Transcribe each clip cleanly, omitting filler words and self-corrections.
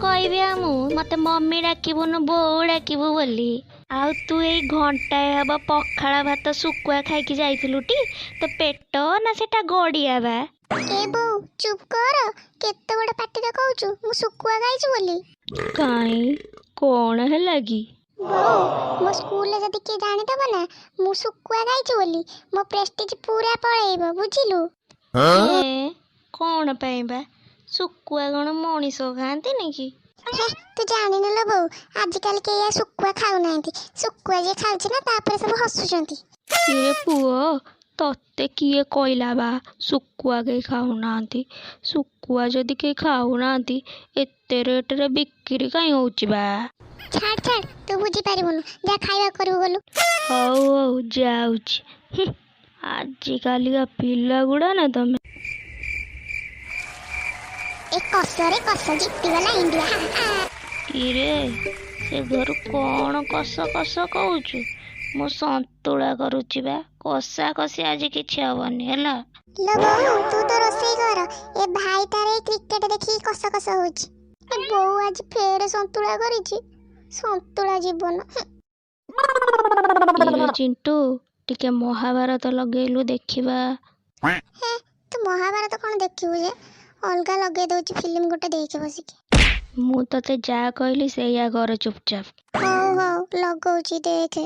କହିବି ଆଉ ମୁଁ, ମତେ ମମି ଡାକିବୁନୁ ବୋଉ ଡାକିବୁ ବୋଲି। ଆଉ ତୁ ଏଇ ଘଣ୍ଟାଏ ହବ ପଖାଳ ଭାତ ଶୁଖୁଆ ଖାଇକି ଯାଇଥିଲୁ ଟି, ତୋ ପେଟ ନା ସେଟା ଗଡିଆ ବା? ଏ ବୋଉ, ଚୁପ୍ କର। କେତେ ବଡ଼ ପାଟିରେ କହୁଛୁ ମୁଁ ଶୁଖୁଆ ଖାଇଛି ବୋଲି। କାଇଁ, କଣ ହେଲା କି? ବୋଉ, ମୋ ସ୍କୁଲରେ ଯଦି କିଏ ଜାଣିଦବ ନା ମୁଁ ଶୁଖୁଆ ଖାଇଛି ବୋଲି, ମୋ ପ୍ରେଷ୍ଟିଜ ପୁରା ପଳେଇବ, ବୁଝିଲୁ? ଏ କଣ ପାଇଁ ବା? ଶୁଖୁଆ କଣ ମଣିଷ ଖାଆନ୍ତିନି କି? ହେ, ତୁ ଜାଣିନୁ ଲୋ ବୋଉ, ଆଜିକାଲି କେହି ଆଉ ଶୁଖୁଆ ଖାଉନାହାନ୍ତି। ଶୁଖୁଆ ଯିଏ ଖାଉଛି ନା, ତାପରେ ସବୁ ହସୁଛନ୍ତି। କିରେ ପୁଅ, ତତେ କିଏ କହିଲା ବା ଶୁଖୁଆ କେହି ଖାଉନାହାନ୍ତି? ଶୁଖୁଆ ଯଦି କେହି ଖାଉନାହାନ୍ତି, ଏତେ ରେଟରେ ବିକ୍ରି କାଇଁ ହଉଛି ବା? ଛାଡ଼ ଛାଡ଼, ତୁ ବୁଝିପାରିବୁନୁ। ଯା, ଖାଇବା କରିବୁ ଗଲୁ। ହଉ ହଉ, ଯାଉଛି। ହୁଁ, ଆଜିକାଲିକା ପିଲା ଗୁଡ଼ା ନା ତମେ। ଏ କଷରେ କଷ, ଜିତିଗଲା ଇଣ୍ଡିଆ। କିରେ, ସେ ଘରୁ କଣ କଷ କଷ କହୁଛୁ? ମୁଁ ସନ୍ତୁଳା କରୁଛି ବା, କଷା କଷି ଆଜି କିଛି ହବନି ହେଲା। ଲୋ ବୋଉ, ତୁ ତ ରୋଷେଇ କର, ଏ ଭାଇ ତାର ଏଇ କ୍ରିକେଟ ଦେଖିକି କଷ କଷ ହଉଛି। ଏ ବୋଉ ଆଜି ଫେରେ ସନ୍ତୁଳା କରିଛି, ସନ୍ତୁଳା ଜୀବନ। କିରେ ଚିଣ୍ଟୁ, ଟିକେ ମହାଭାରତ ଲଗେଇଲୁ ଦେଖିବା। ହେ, ତୁ ମହାଭାରତ କଣ ଦେଖିବୁ ଯେ? ଅଲଗା ଲଗେଇ ଦଉଛି ଫିଲ୍ମ ଗୋଟେ, ଦେଖେ ବସିକି। ମୁଁ ତତେ ଯାହା କହିଲି ସେଇଆ କର ଚୁପଚାପ। ହଉ ହଉ, ଲଗଉଛି, ଦେଖେ।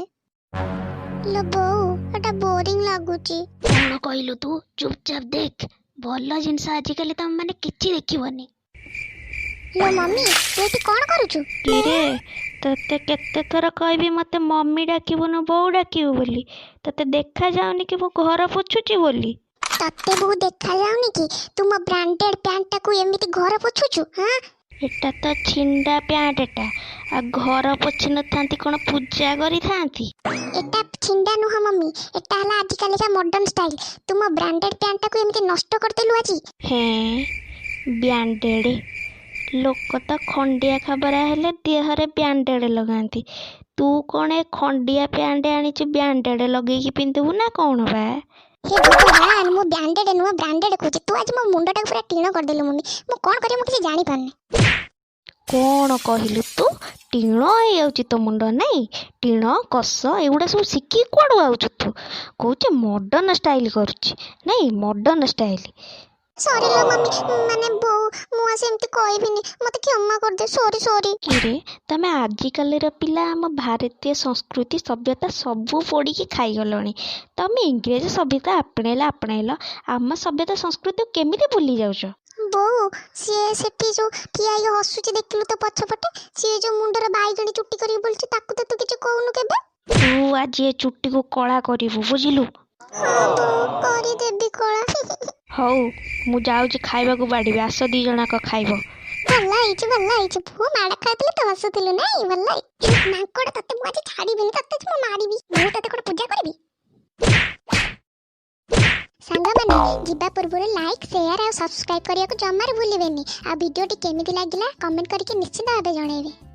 ଲୋ ବୋଉ, ଏଟା ବୋରିଂ ଲାଗୁଛି। କଣ କହିଲୁ ତୁ? ଚୁପଚାପ ଦେଖ। ଭଲ ଜିନିଷ ଆଜିକାଲି ତମେ ମାନେ କିଛି ଦେଖିବନି। ଲୋ ମମି, ତୁ ଏଠି କଣ କରୁଛୁ? କିରେ, ତତେ କେତେ ଥର କହିବି ମତେ ମମି ଡାକିବୁନୁ ବୋଉ ଡାକିବୁ ବୋଲି? ତତେ ଦେଖା ଯାଉନି କି ମୁଁ ଘର ପୋଛୁଛି ବୋଲି? ତତେ ବୋଉ ଦେଖା ଯାଉନି କି ତୁ ମୋ ବ୍ରାଣ୍ଡେଡ ପ୍ୟାଣ୍ଟଟାକୁ ଏମିତି ଘର ପୋଛୁଛୁ? ହଁ। ଏଟା ତ ଛିଣ୍ଡା ପ୍ୟାଣ୍ଟଟା, ଆଉ ଘର ପୋଛି ନଥାନ୍ତି କଣ ପୂଜା କରିଥାନ୍ତି? ଏଟା ଛିଣ୍ଡା ନୁହଁ ମମି, ଏଟା ହେଲା ଆଜିକାଲିକା ମଡର୍ଣ୍ଣ ଷ୍ଟାଇଲ। ତୁ ମୋ ବ୍ରାଣ୍ଡେଡ ପ୍ୟାଣ୍ଟଟାକୁ ଏମିତି ନଷ୍ଟ କରିଦେଲୁ ଆଜି। ହେଁ, ବ୍ୟାଣ୍ଡେଡ? ଲୋକ ତ ଖଣ୍ଡିଆ ଖାବରା ହେଲେ ଦେହରେ ବ୍ୟାଣ୍ଡେଡ ଲଗାନ୍ତି। ତୁ କଣ ଏ ଖଣ୍ଡିଆ ପ୍ୟାଣ୍ଟ ଆଣିଛୁ ବ୍ୟାଣ୍ଡେଡ ଲଗେଇକି ପିନ୍ଧିବୁ ନା କଣ ବା? ହେ ଭଗବାନ, ମୁଁ ବ୍ୟାଣ୍ଡେଡ ନୁହଁ, ବ୍ରାଣ୍ଡେଡ କହୁଛି। ତୁ ଆଜି ମୋ ମୁଣ୍ଡଟାକୁ ପୁରା ଟିଣ କରିଦେଲୁ ମମି। ମୁଁ କଣ କରିବି, ମୁଁ କିଛି ଜାଣିପାରୁନି। କଣ କହିଲୁ ତୁ? ଟିଣ ହେଇଯାଉଛି ତୋ ମୁଣ୍ଡ ନାଇଁ? ଟିଣ କଷ ଏଗୁଡ଼ା ସବୁ ଶିଖିକି କୁଆଡ଼ୁ ଆଉଛୁ ତୁ? କହୁଛି ମଡର୍ଣ୍ଣ ଷ୍ଟାଇଲ କରୁଛି ନାଇଁ, ମଡର୍ଣ୍ଣ ଷ୍ଟାଇଲ। ସରି ଲୋ ମମି, ମାନେ ବୋଉ, ମୁଁ ଆଉ ସେମିତି କହିବିନି। ମତେ କ୍ଷମା କରିଦେ, ସରି ସରି। କିରେ, ତମେ ଆଜିକାଲିର ପିଲା ଆମ ଭାରତୀୟ ସଂସ୍କୃତି ସଭ୍ୟତା ସବୁ ପୋଡ଼ିକି ଖାଇଗଲଣି। ତମେ ଇଂରେଜ ସଭ୍ୟତା ଆପଣେଇଲ ଆପଣେଇଲ, ଆମ ସଭ୍ୟତା ସଂସ୍କୃତି କେମିତି ଭୁଲି ଯାଉଛ? ବୋଉ, ସିଏ ସେଠି ଯୋଉ ଠିଆ ହେଇକି ହସୁଛି ଦେଖିଲୁ ତ ପଛପଟେ, ସିଏ ଯୋଉ ମୁଣ୍ଡରେ ବାଇଗଣୀ ଚୁଟି କରିକି ବୁଲୁଛି, ତାକୁ ତ ତୁ କିଛି କହୁନୁ କେବେ। ତୁ ଆଜି ଏ ଚୁଟିକୁ କଳା କରିବୁ, ବୁଝିଲୁ? ହଁ ବୋଉ, କରିଦେବି କଳା। ହଉ, ମୁଁ ଯାଉଛି ଖାଇବାକୁ ବାଢ଼ିବି, ଆସ ଦି ଜଣକ ଖାଇବ। ଭଲ ହେଇଛି, ଭଲ ହେଇଛି। ପୁଅ ମାଡ଼ ଖାଉଥିଲେ ତ ହସୁଥିଲୁ ନାଇଁ? ଭଲ ହେଇଛି ମାଙ୍କଡ଼, ତତେ ମୁଁ ଆଜି ଛାଡ଼ିବିନି। ତତେ ଆଜି ମୁଁ ମାରିବି। ମୁଁ ତତେ କଣ ପୂଜା କରିବି? ସାଙ୍ଗମାନେ, ଯିବା ପୂର୍ବରୁ ଲାଇକ୍, ସେୟାର ଆଉ ସବସ୍କ୍ରାଇବ୍ କରିବାକୁ ଜମାରୁ ଭୁଲିବେନି। ଆଉ ଭିଡ଼ିଓଟି କେମିତି ଲାଗିଲା କମେଣ୍ଟ କରିକି ନିଶ୍ଚିତ ଭାବେ ଜଣେଇବେ।